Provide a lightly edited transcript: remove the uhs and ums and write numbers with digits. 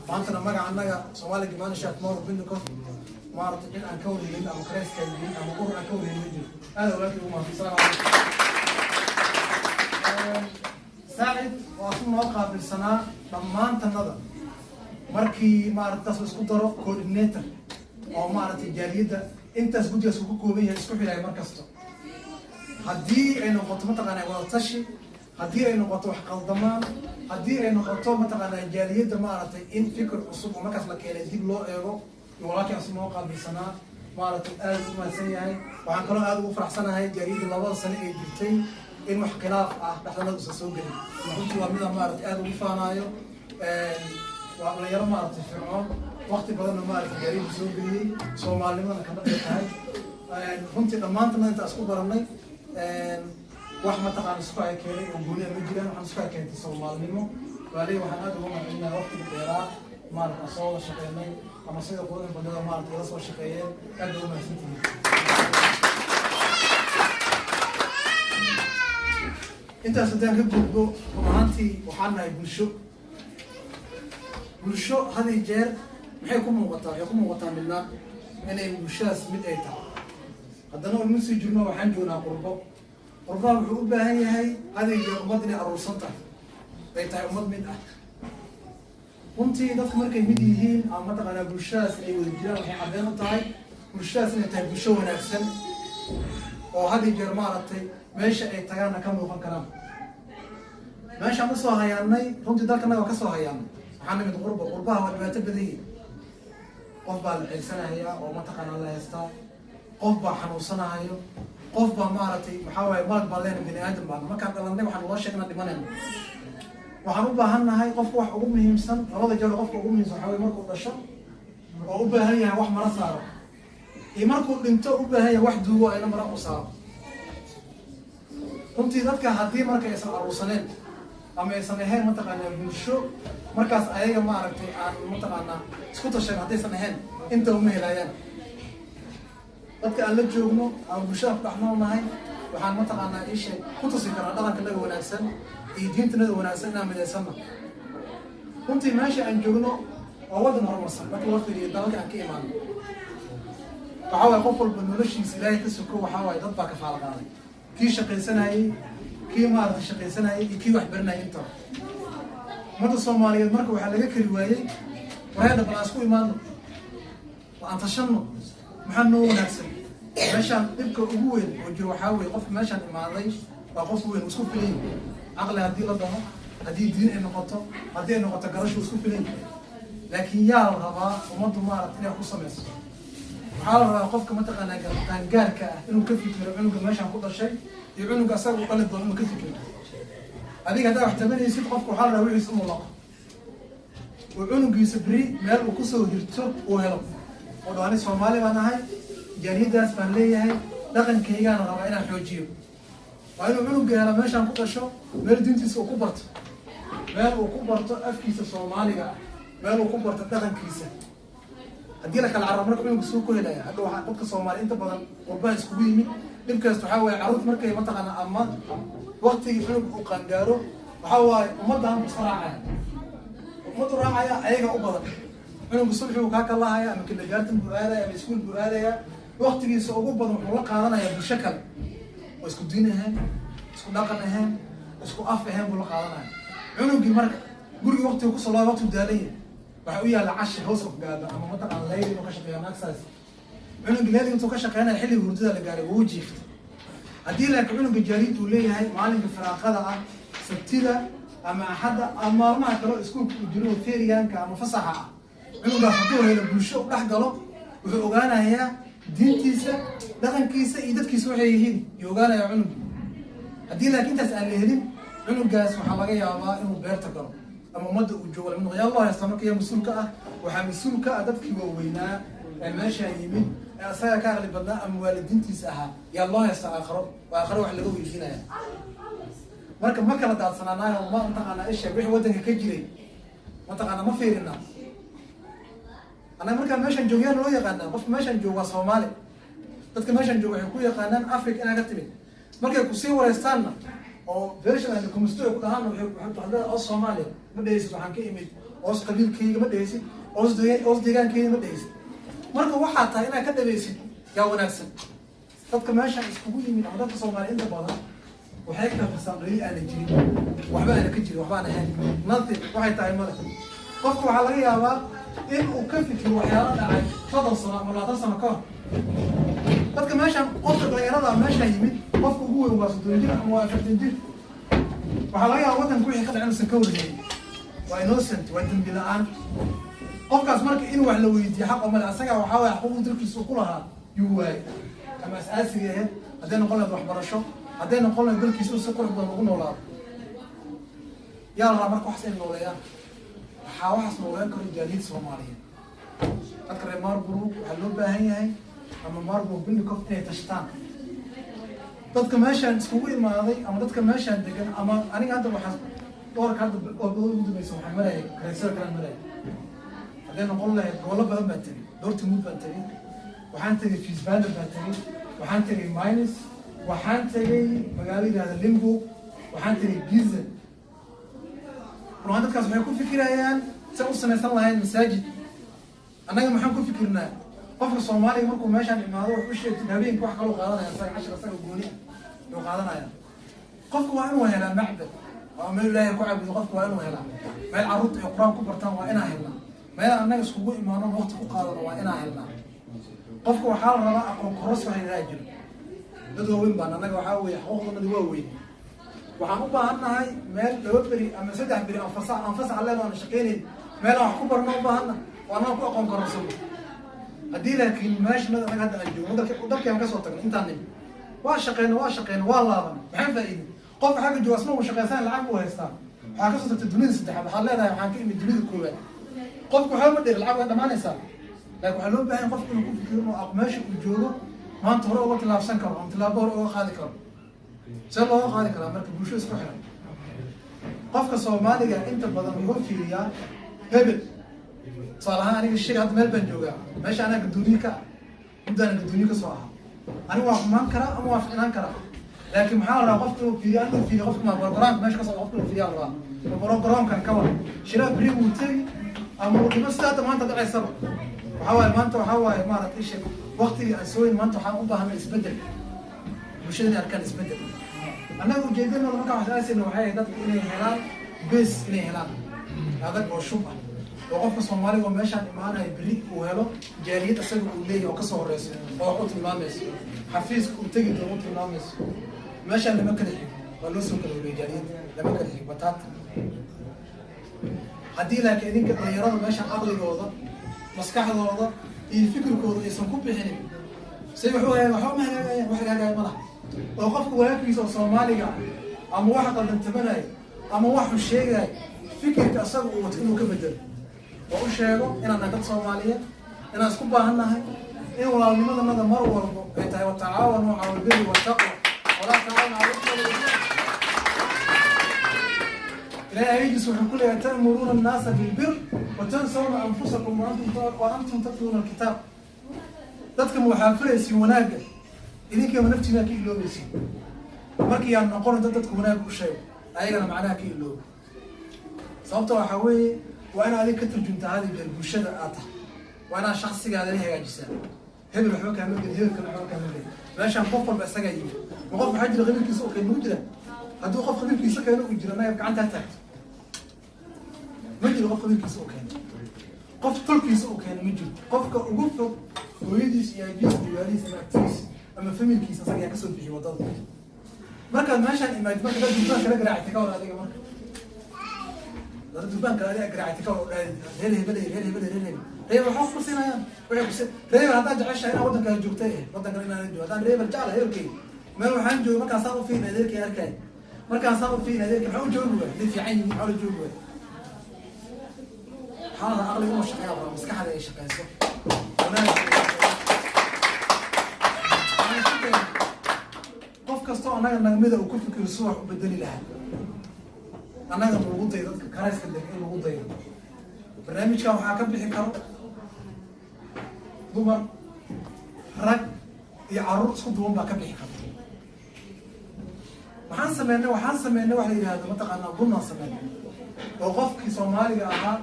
Maantana magaca annaga Somali Gemeinschaft Mauro Bindikof maaragtay cid aan ka warhelin ama kareyskaan gelin ama urur aan ka warhelin ma jiro. Aad walaalkii ugu mahadsan. Asalaamu calaykum. Saacid waa ku noo qaabilsanaa dhammaan tanada markii maaragtay taas la isku daro, coordinator oo maaragtay jaaliyadda intaas guddigaas uu ka kooban yahay isku xidhaya mar kasta, haddii ay noqoto mataqaanaa wadatashi, haddii ay noqoto wax qaldamaan, haddii ay noqoto mataqaanaa jaaliyadda maaragtay in fikir cusub oo markaas la keenay dib loo eego iyo walaalkaas noo qaabilsanaa, maaragtay aad u mahadsan yahay. Waxaan kaloo aad ugu faraxsanahay jaaliyadda 2da sano ay jirtay in wax khilaaf ah dhexdanada uusan soo gelin. Runtii waa mida maaragtay aad ugu faanaayo. Waa dhalinyaro maaragtay fircoon, waqti badanna maaragtay jaaliyadda soo geliyey, soomaalinimadana kama dheer tahay. Runtii dhammaantana intaa isku baranay wax mataqaana isku ay keenay oo gooni ma jiraan. Waxaan isku ay keentay soomaalinimo waaley. Waxaan aad uga mahadcelinayaa waqtiga dheeraa maaragta soo wada shaqeynay ama sida quruxda badnada maaragtay ila soo shaqeeyeen. Aad bay u mahadsantihiin. Intaas haddaan ka gudbo, run ahaantii waxaan nahay bulsho. Bulsho had iyo jeer maxay ku muuqataa? Waxay ku muuqataa midnaan, inay bulshadaas mid ay tahay. Haddana uma sii jirno, waxaan joognaa qurbo. Qurbaha wuxuu u baahan yahay had iyo jeer ummad inay aruursan tahay, ay tahay ummad mid ah. Runtii dadku markay mid yihiin ama mataqaanaa bulshadaas ay wada jiraan, waxay caddeyn u tahay bulshadaas inay tahay bulsho wanaagsan oo had iyo jeer maaragtay meesha ay tagaanna ka muuqan karaan. Meeshaan usoo hayaanay, runtii dalkanaga waa kasoo hayaanay, waxaa nimid qurba. Qurbaha waa dhibaato badan yihin. Qof baa la ceysanayaa oo mataqaanaa la haystaa, qof baa xanuunsanahayo, qof baa maaragtay waxaa waaye malag baan leenahay, bini aadam baan. Markaan dhalanay waxaan loo sheeg inaan dhimanayno. Waxaan u baahan nahay qofka wax ugu muhiimsan labada jeer. Qofka ugu muhiimsan waxaa weye markuu dhasho oo u baahan yahay wax mara saaro, iyo markuu dhinto u baahan yahay wax duugo ayna mara u saaro. Runtii dadka haddii marka aysan aruursaneen ama aysan ahayn mataqaanaa bulsho markaas ayaga maaragtay aan mataqaanaa isku tashan, haddaysan ahayn inta uma helaayaan. Dadka aan la joogno ama bulshada ku dhex noolnahay waxaan mataqaanaa iisheeg ku tusi karaa dhaqankanaga wanaagsan iyo diintanada wanaagsan inaan midaysanna. Runtii meesha aan joogno waa waddan horumarsan marka loo fiiriyo dalalka aan ka imaano. Waxaa waaye qof walba noloshiisa Ilaahay ka soko, waxaa waaye dad baa kafaala qaaday, kii shaqaysanayey, kii maaragtay shaqaysanayay iyo kii wax baranayay intaba. Ummadda Soomaaliyeed marka waxaa laga kari waayey: wareedha, bal aan isku imaano, aan tashanno, maxaa noo wanaagsan? Meeshaan dhibka ugu weyn oo jiro waxaa weeye qofka meeshaan imaaday waa qof weyn, uu isku filan yahay caqli haddii la dhaho, haddii diin ay noqoto, haddii ay noqoto garasho, uu isku filan yahay. Laakiin yaa la rabaa ummaddu maaragta inay ku samayso? Waxaa la rabaa qofka mataqaanaa qaangaarka ah inuu ka fikiro cunuga meeshaan ku dhashay iyo cunuga asaga u dhali doono inuu ka fikiro. Adiga haddaa wax tabanaysid, qofka waxaa la rabaa wixiisa inuu laqo oo cunugiisa beri meel uu kusoo hirto uu helo oo dhaho: "Ani Soomaali baan ahay, jaaliyadaas baan leeyahay, dhaqankaygaana rabaa inaan xoojiyo." Waa inuu cunuga helo meeshaan ku dhasho meel diintiisa uu ku barto, meel uu ku barto afkiisa Soomaaliga ah, meel uu ku barto dhaqankiisa. Haddii la kala cararo marka cunuga suu ku helaya hadha? Waxaa dadka Soomaali inta badan qurbaha iskugu yimid dhibkaas waxaa waaye carruurta markay mataqaana ama waktigii cunuga uu qaangaaro, waxaa waaye ummaddan iska raacaya, ummaddu raacaya ayaga u badan. Cunuga subxi uu kaa kalahaya ama kindergarten buu aadaya ama iskuul buu aadaya, waktigiisa ugu badan wuxuu la qaadanayaa bulsho kale oo isku diin ahayn, isku dhaqan ahayn, isku af ahayn buu la qaadanaya cunugii. Marka gurigii waqtiga kusoo laaba, waqtigu daalan yahay, waxaa u yaalla cashi house of gaada ama mataqaana layli inuu ka shaqeeya naagsaas. Cunuga layli intuu ka shaqeynaya, xilliga hurdada la gaaray, wuu jiifta. Haddii laakiin cunuga jaaliyad uu leeyahay, maalinka firaaqada ah, Sabtida ama Axadda ama maalmaha kale oo iskuulka uu jiro, Ferienka ama fasaxa ah, cunugaas hadduu helo bulsho u dhex galo, wuxuu ogaanayaa diintiisa, dhaqankiisa iyo dadkiisa waxay yihiin yuu ogaanayaa cunuga. Haddii laakiin intaas aan la helin, cunugaas waxaa laga yaabaa inuu beerta galo ama ummadda uu joogo lamid noqdo. Yaa loo haysta marka? Yaa mas-uul ka ah? Waxaa mas-uul ka ah dadkii waaweynaa ee meeshaan yimid ee asaga ka aqli badnaa ama waalidiintiisa ahaa. Yaa loo haystaa aakharo? Waa aakharo wax laga weydiinaya. Marka ma kala daadsanaanaayo, ma mataqaanaa isha wixii waddanka ka jiray mataqaanaa ma fiirina. Annaga markaan meeshaan joogyaan loo yaqaanaa qofka meeshaan joogo waa Soomaali. Dadka meeshaan jooga waxay ku yaqaanaan Africa inaa ka timid. Markay kusii wareystaanna oo version and comsto ay ku dhahaan, waxay waxay oo Soomaaliya ma dhehaysid, waxaan ka imid Oos qabiilkayga ma dhehaysid, oos deegaankayga ma dhehaysid. Marka waxaa tahay inaad ka dhabaysid yaa wanaagsan. Dadka meeshaan iskugu yimid ama dadka Soomaaliya inta badan waxay kala tirsan dhaliil aana jirin, waxba aana ka jirin, waxba aan ahayn, nothing waxay tahay male. Qofka waxaa laga yaabaa in uu ka fikiro waxyaalo dhacay 30 sano ama 20 sano ka hor. Dadka meeshaan, qofka dhalinyarada meeshaan yimid, qofka ugu weyn waa 30 jir ama waa 40 jir. Waxaa laga yaabaa waddanka wixii ka dhacay inuusan ka warhayn. Waa innocent, waa dembi la-aan qofkaas. Marka in wax la weydiiyo xaq oo male. Asaga waxaa waaya xuquuqda dalkiisa uu ku lahaa yuu waayay, ama asaasiga ahayd, hadday noqon lahayd waxbarasho, hadday noqon lahayd dalkiisa si qurux badan ugu noolaado. Yaa la rabaa marka waxaas inay nooleeyaan? Waxaa waxaas nooleyn karo jaaliyad Soomaaliyeed. Dadka reer Marburg waxaa loo baahan yahay, ama Marburg Bindikof, inay tashtaan. Dadka meeshaan iskugu imaaday ama dadka meeshaan degan, ama aniga hadda waxaa dhowrka hadda oo ugu dambaysa waxaan marayay kareysada kalaan marayay. Hadday noqon lahayd gobollo badan baan tegey, Dortmund baan tegey, waxaan tegey Wiesbaden baan tegey, waxaan tegey Mainz, waxaan tegey magaalo yidhahda Limburg, waxaan tegey Gießen. Ruhaan dadkaas waxay ku fikirayaan say u samaysan lahayn masaajid. Annaga maxaan ku fikirnaa? Qofka Soomaaliga markuu meeshaan imaado, wax u sheegtid, habeenka wax kaloo qaadanaya, isaga cashir isaga gooni ah yuu qaadanaya. Qofku waa inuu helaa macbad, waa meel Ilaahay ku caabudo. Qofku waa inuu helaa meel carruurta ay Qur-aan ku bartaan, waa inaa helnaa meel annaga iskugu imaano, waqti ku qaadano, waa inaa helnaa. Qofka waxaa la rabaa aqoon koros wax yidhaha jiro. Dad waaweyn baan annaga, waxaa weeye xuquuqdanadi waa weyn. Waxaan u baahan nahay meel 2 beri ama 3 beri aan fasax, aan fasax leen, aan shaqeynayn, meel aan wax ku barno u baahanna oo annaga ku aqoon kororsano. Haddii laakiin meesha mad annaga hadda aan joogno, dalkii aan kasoo tagnay, intaan nimi waa shaqeyna, waa shaqeyna, waa laaban, maxaan faa'iidin? Qofka xagga jooga asna uu shaqeysan, lacag buu haystaa. Waxaa kasoo tagtay dunida saddexaad, waxaad leedahay waxaan ka imid dunida koowaad. Qofku waxba ma dheer, lacag way dhamaanaysaa. Laakiin waxaa loo baahan qofku inuu ku fikiro inuu meesha uu joogo maanta hore uga tillaabsan karo ama tillaabo hore uga qaadi karo. See looga qaadi karaa? Marka bulsho isku xiran. Qofka Soomaaliga inta badan wuxuu fiiriyaa hebel. Tusaale ahaan, aniga shir hadda meel baan joogaa, meesha anaa guddoomiye ka ah, muddaana guddoomiye ka soo ahaa. Aniga waa xumaan karaa ama waa ficnaan karaa, laakiin maxaa la rabaa? Qofka inuu fiiriyo, anigu fiiriyo qofka ma garoonka meesha ka socda, qofka inuu fiiriyaa la rabaa. Garoonkan ka war shiraa beri wuu tegi ama uu dhimo. Sida hadda maanta dhacaysaba waxaa waaye, maanta waxaa waaye maaragtay ishe waqtigii aan sooyin. Maanta waxaan u baahanay isbeddel, bulshada inay arkaan isbeddel. Annaga ujeedadooda markaan wax aasayna waxay ahayd dadku inay helaan base, inay helaan adag oo shub ah, oo qofka Soomaaliga oo meeshaan imaanaya beri uu helo jaaliyad isaga uu leeyahay oo kasoo horeyso oo wax u tilmaamayso, xafiiska uu tegi doono u tilmaamayso. Meeshaan lama kala xigo, waa loo soo kala wareeyay jaaliyadda, lama kala xigo bataata. Haddii laakiin idinka dhalinyarada meeshaan caqligooda, maskaxdooda iyo fikirkooda aysan ku bixinin, say wax u hagaag, waxba ma hagaagayaan, wax hagaagaya ma laha. Oo qofka walaalkiisa oo Soomaaliga ah ama wax qaldan tabanayo ama waxu sheegayo, fikirka asaga uu wato inuu ka bedelo oo u sheego inaan nahay dad Soomaaliyeed, inaan isku baahan nahay, in walaalnimadanada mar walbo ay tahay وتعاونوا على البر والتقوى ولا تعاونوا على الإثم والعدوان. Ilahay ayadiis wuxuu ku leeyahay: تأمرون الناس بالبر وتنسون أنفسكم وأنتم تتلون الكتاب. Dadka ma waxaa filaysiin wanaagga, idinkiiba naftiina ka iloobaysiin. Markii aan noqon dad dadka wanaagga u sheego, ayagana macnaha ka ilooba. Sababta waxaa weeye waa in adig ka turjuntaa hadi jeer bulshada aad tahay, waa inaad shaksigaada la hagaajisaa. Hebel waxba kaama gelin, hebel kale waxba kaama gelin. Meeshaan qof walba isagaa yimid. Ma qof waxaa jira qabiilkiisa oo keeno ma jira? Hadduu qof qabiilkiisa keeno uu jiro, naga gacantaa taagto. Ma jiro qof qabiilkiisa oo keeno, qof tolkiisa oo keeno ma jiro. Qofka ugu fog hooyadiis iyo aabihiis iyo waalihiis ama agtigiis ama familkiisa asaga yaa kasoo bixiyay waddada. Markaad meeshaan imaadid, marka dad durbaan kala garaactay ka war, adiga marka dad durbaan kale adiga garaactay ka war, oo reer hebel, reer hebel, reer hebel, reer waxaa ku siinayaan, waxay ku reer hebel. Haddaad jeceshahay inaad waddankaa joogtay, waddankan inaan joogo, haddaan reer hebel jecla, hebelkeyga meel waxaan joogay markaasaan u fiin adeerkay arkay, markaasaan u fiin adeerkay, maxaa u joogi waay? Hadday fiican yihiin maxaa la joogi waay? Waxaa la aqliga inuu shaqeeya, waa maskaxda ay shaqeyso. Wanaag waxaan isku daynaa qof kastoo annaga nagmida uu ku fikiro si wax u bedeli lahaa. Annaga lagu dayo dadka karayska deg in lagu dayo. Barnaamijkan waxaa ka bixi karo dumar, rag iyo carruur isku duwan baa ka bixi karta. Waxaan sameynay waxa la yidhahdo mataqaanaa gunnaan sameynay, oo qofkii Soomaaliga ahaa